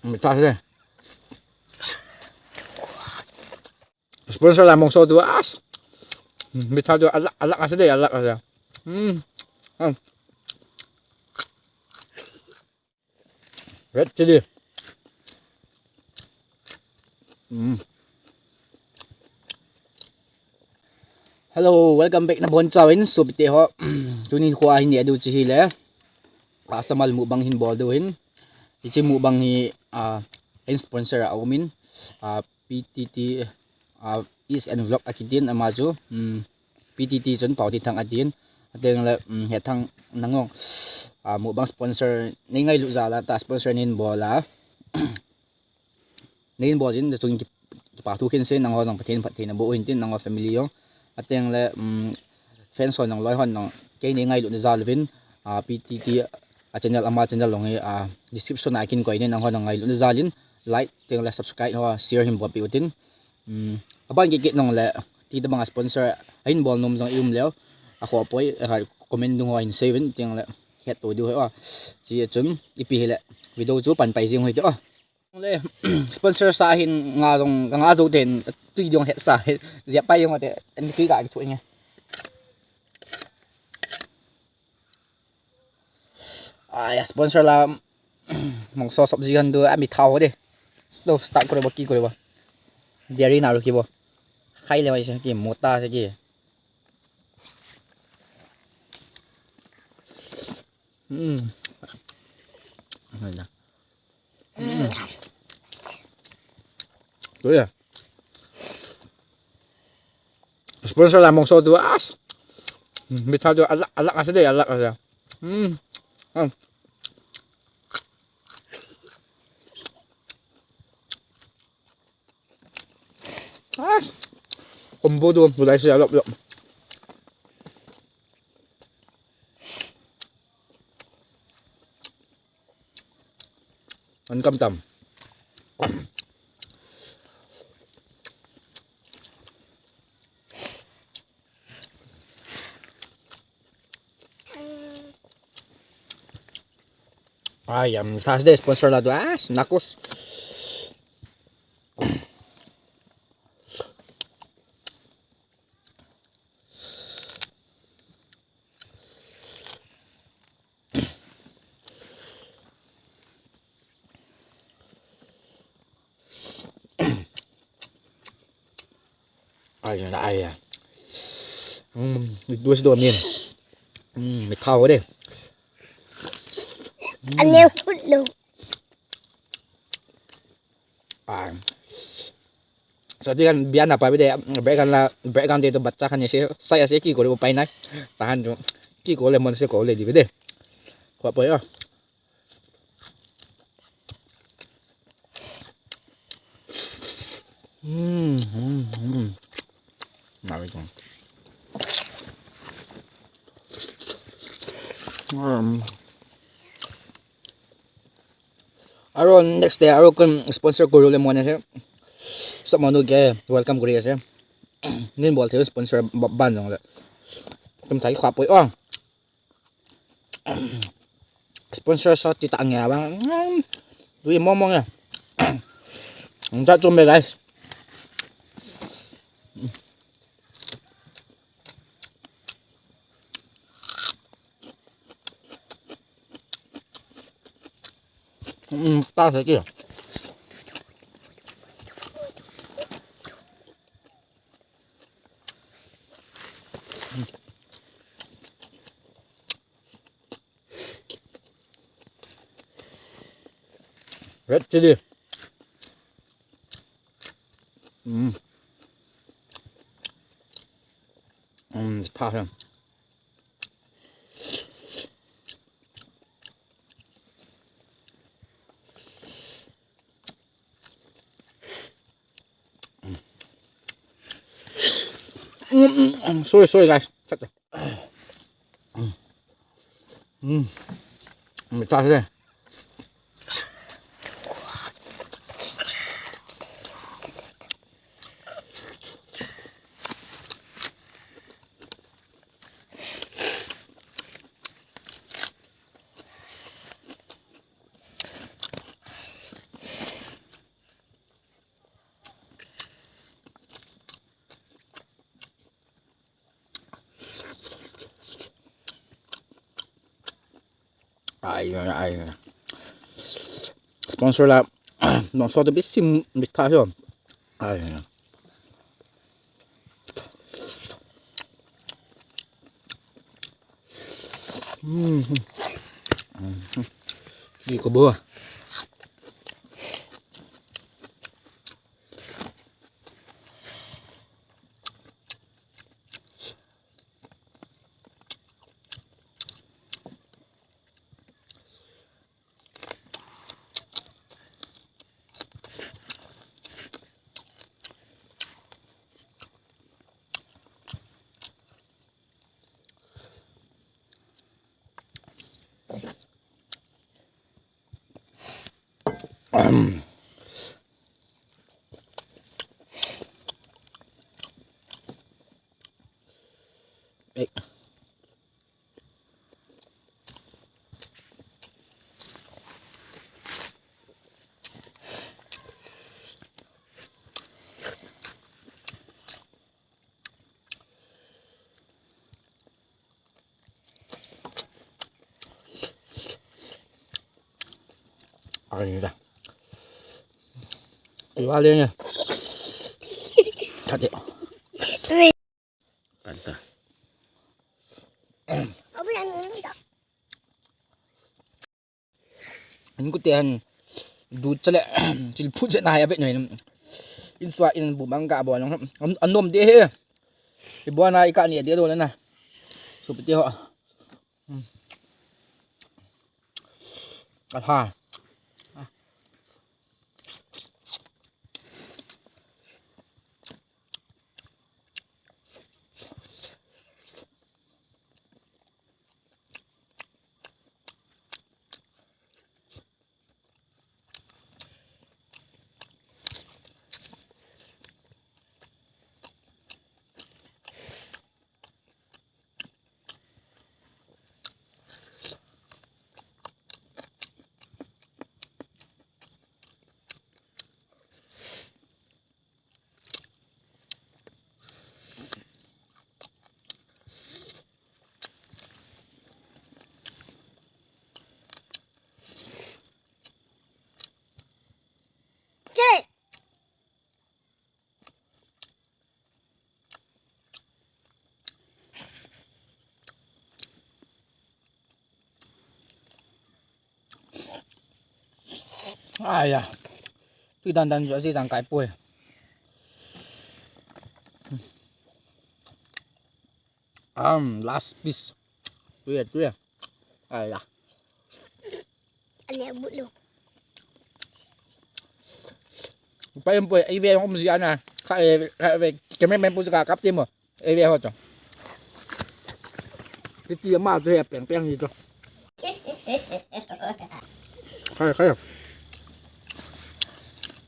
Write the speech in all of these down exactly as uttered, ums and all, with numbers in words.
Mitha se. Sponsor la mongso tu as. Mitha tu alak, alak ase de, alak ase. Hmm. Ah. Red chili. Hmm. Hello, welcome back nabonchauvin, sopite ho. Tunin kho a hin neh diu chu hile, Asamal mukbang hin bol diu ahin. Hiche mukbang hi, ah, in sponsor a umin, ah, P T T, ah, East End Vlog akitin ama chu, um, P T T chun Paotinthang atin. Ateng le, um, Hethang nangho, ah, mukbang sponsor nei ngailut jal a ta sponsor nei bol a. Nei bol jin, chun ki, kipa thu khen se, nangho jong Pathen phatthei naboh u hintin, nangho family jong. Ateng le, um, fans ho jong loi hon jong, kei nei ngailutna jal uvin, ah, P T T a channel, ama channel jong hi, ah, description a kin koi in, nangho jong ngailutna jal in, like, teng le subscribe ho, share hin bolpeh utin. Um, aban kit kit nung le, ti tabang a sponsor, ahin bol nom jong i um leu, akhoh poi, ah, comment dung ho hin sei uvin, teng le, hetto diu ahi o. Hichun, ipi hile, video chu pan pai jing u hite o. Le, sponsor sa hin nga jong, nga jou ten, tui jong hetsa, jep pai jong te, ani tui ga thu nge. Aya, sponsor la, mongso sabji han du, ami thao de. Slow start kore bo, ki kore bo. Deri na ru ki bo. Khai le mai se ki, mota se ki. Hmm. Hai na. Hmm. Tu ya. Sponsor la mongso tu as. Hmm, mitha tu alak, alak ase de, alak ase. Hmm. Hmm. Ah. Combo tu, tu lai sia lop lop. An kam tam. Ai, am, Thursday sponsor la tu, ah, nakos. Ai, ai, ai. Hmm, itu si domin. Hmm, mitha ho de. Hmm. Ane kut lo. Ah. Sati kan bian apa bide, break kan la, break kan de to bacha kan ese, sai ese ki kore bo pai nai. Tahan jo. Ki kore mon se kore di bide. Kho poi o. Hmm, hmm, hmm. Mari kong. Hmm. Aro next day, aro kon sponsor kori le mona se. Sob manu ke welcome kori ase. Nei bol thei sponsor ba-, ban jong le. Tum thai kha poi o. Sponsor sa ti ta nge ba. Dui mo mo nge. Ang ta chom be guys. Mm, ta sa ki. Red chili. Mm. Mm, tha ha. Mm, mm, mm. Sorry, sorry, guys. Mm. Mitha se. Ai, ai, ai. Sponsor la. No, so the best sim mit tha so. Ai. Mm. Di ko bo. Ai da. Iwa le ne. Kate. Kanta. An kute han du chale chil phu je na ya be no in swa in bu bang ka bo nang an nom de he. Ibo na ika ni de do na. Su piti ho. Aha. Aya. Tui dan dan jo si jang kai poi. Um, last piece. Tui, tui. Aya. Ane bulu. Pai em poi, ive ong si ana. Ka e, ka e, keme men pu ka kap ti mo. Ei ve ho to. Titi ama to he peng peng ni to. Khai khai.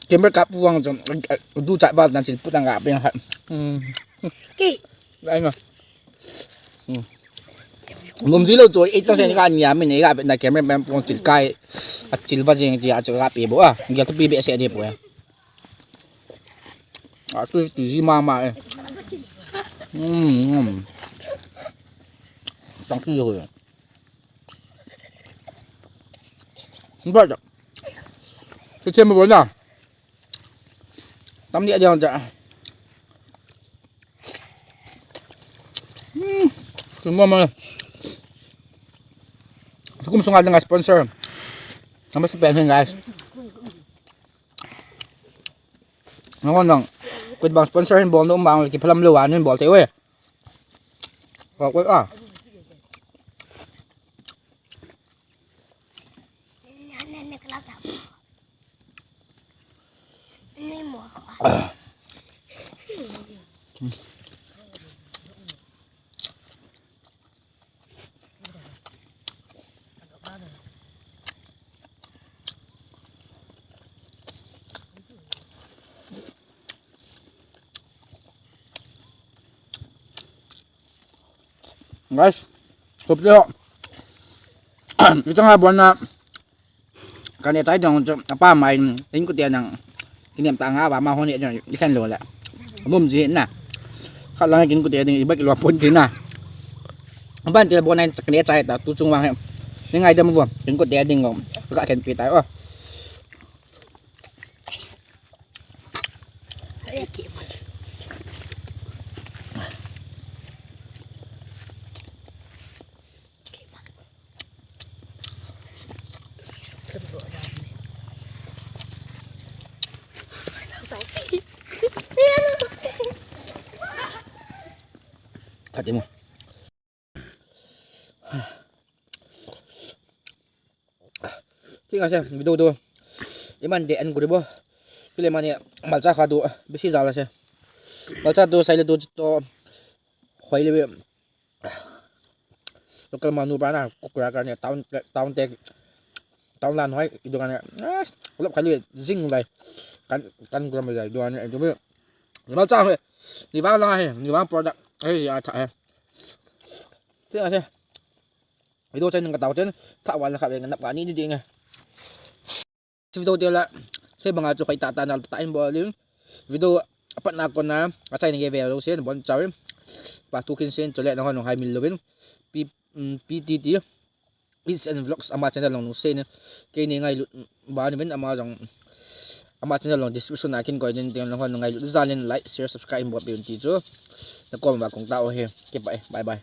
Camera kap vang to. Du cha ba nan chil putang ga peng khai. Hmm. Ki. Ai ma. Hmm. Mum ji lo to, ei to sen ka nia min ei ga na camera man pong chil kai. A chil ba jing ji a cho ga pe bo a. Ngia to pi be se de bo ya. A tu tu ji mama e. Mm. Tang tu yo. Ba da. Tu che mo na. Tam dia dia ja. Hmm. Tu mama. Tu kum sunga dengan sponsor. Nama sepen guys. Ngon nang. Kut bang sponsor hin bol no bang ki phalam lo an hin bol te we. Wa kut a. Guys, hope you. Ito nga buwan na Kani tai dong chu apa mai in kut dia nang kinem ta nga ba ma hon ye jong i khen lo le. Mum ji na. Khat lang kin kut dia ding i bak lo pon ji na. Ban ti la bon nai kani chai ta tu chung wang he. Ni ngaidam vo, kin ko te ding ngom. Ka ken pi tai o. Kati mo. Thik ase, video tu iman te end kuri bo. Kile mani malcha kha tu bisi jal ase. Malcha tu sai le tu to khoi le local manu pa na kukura ka ne town town te town lan hoi idu ka ne. Lop khai le jing lai kan kan kura mai lai du ne du. Malcha he. Ni vang lang he, ni vang product he ya tha he. Thik ase. Video chai nang ka tau chen, tha wal na kha ve nap ka ni di ding. Video te la, sei banga chu khai ta ta na ta in bol in. Video apat na kon na, ka chai nang ve lo sen bon chau. Pa tu kin sen chole na hon hai mil lovin. P, mm, P T T. It's and Vlogs ama channel long sen. Ke ni ngai lut ba ni ven ama jong. Ama channel long description na kin koi din teng long hon ngai lut jalin like, share, subscribe bol pe un ti chu. Na kom ba kong ta o he. Ke bye, bye bye.